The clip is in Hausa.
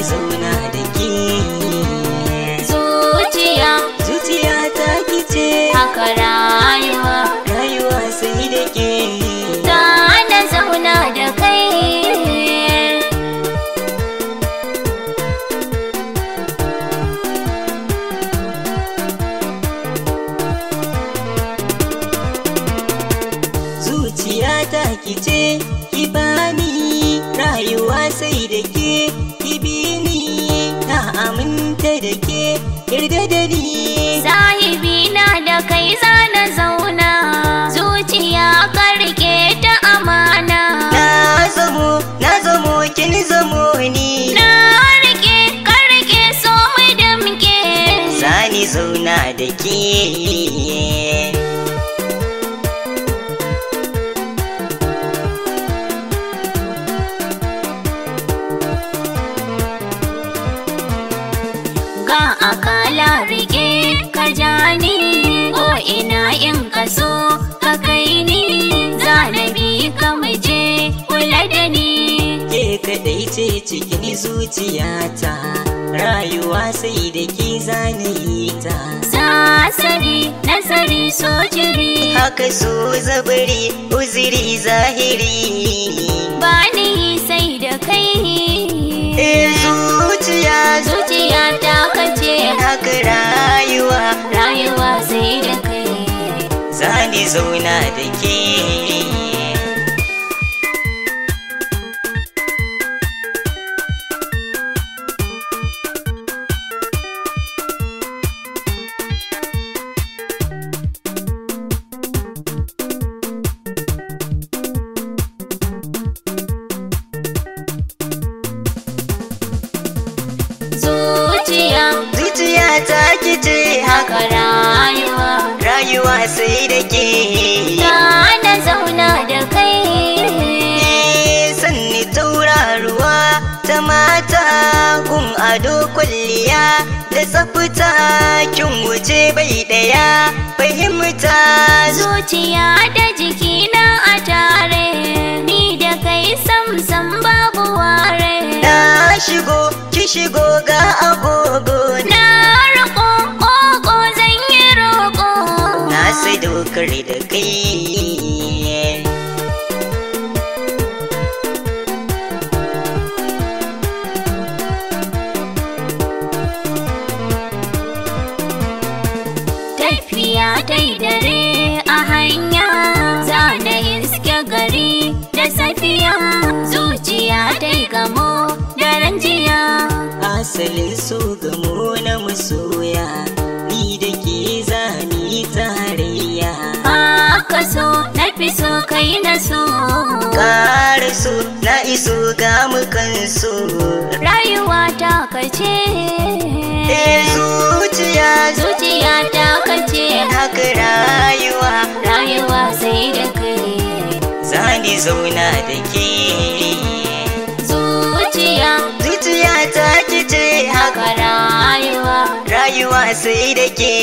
zauna da ke. Zuciya, zuciya ta kice, haka rayuwa, rayuwa sai da ke. Zana zauna da kai. Zuciya ta kice, ki bani rayuwa sai da ke, ki bi ni, na aminta da ke, yarda da ni. Sahibi na da kai zana zauna, zuciya ka rike ta amana. Na zamo kin zamo ni, na rike ka rike so mu damke, zani zauna da ke. Ga akala rike ka jani, ko ina in ka so ka kai ni, zanabi ka muje kula da ni. Ke kaɗai ce cikin zuciyata, rayuwa sai da ke zani ta. Sasari nasari sojiri, haka so zabari uziri zahiri, ba ni sai da kai. Zuciya, zuciya ta kace, haka rayuwa, rayuwa sai da kai. Zani zauna da ke. Zuciya, zuciya ta kice, haka rayuwa, rayuwa sai da ke. Zana zauna da kai. Sanni tauraruwa ta mata, gun ado kwalliya da tsafta, kin wuce bai daya fahimta. Zuciya da jikina a tare, ni da kai sam sam babu ware. Na shigo ki shigo ga agogo, na roƙo ƙoƙo zan yi roƙo, na sadaukar da kai. Tafiya ta dare a hanya, zana iske gari da safiya, zuciya ta gamo daren jiya. Asalin so gamo na masoya, ni da ke zani tarayya. Haka so na fi so kai na so, ƙara so na iso ga mukan so, rayuwa ta kace. Zuciya, zuciya ta kace, haka rayuwa, rayuwa sai da kai. Zani zauna da ke. Zuciya, zuciya ta kice, haka rayuwa, rayuwa sai da ke.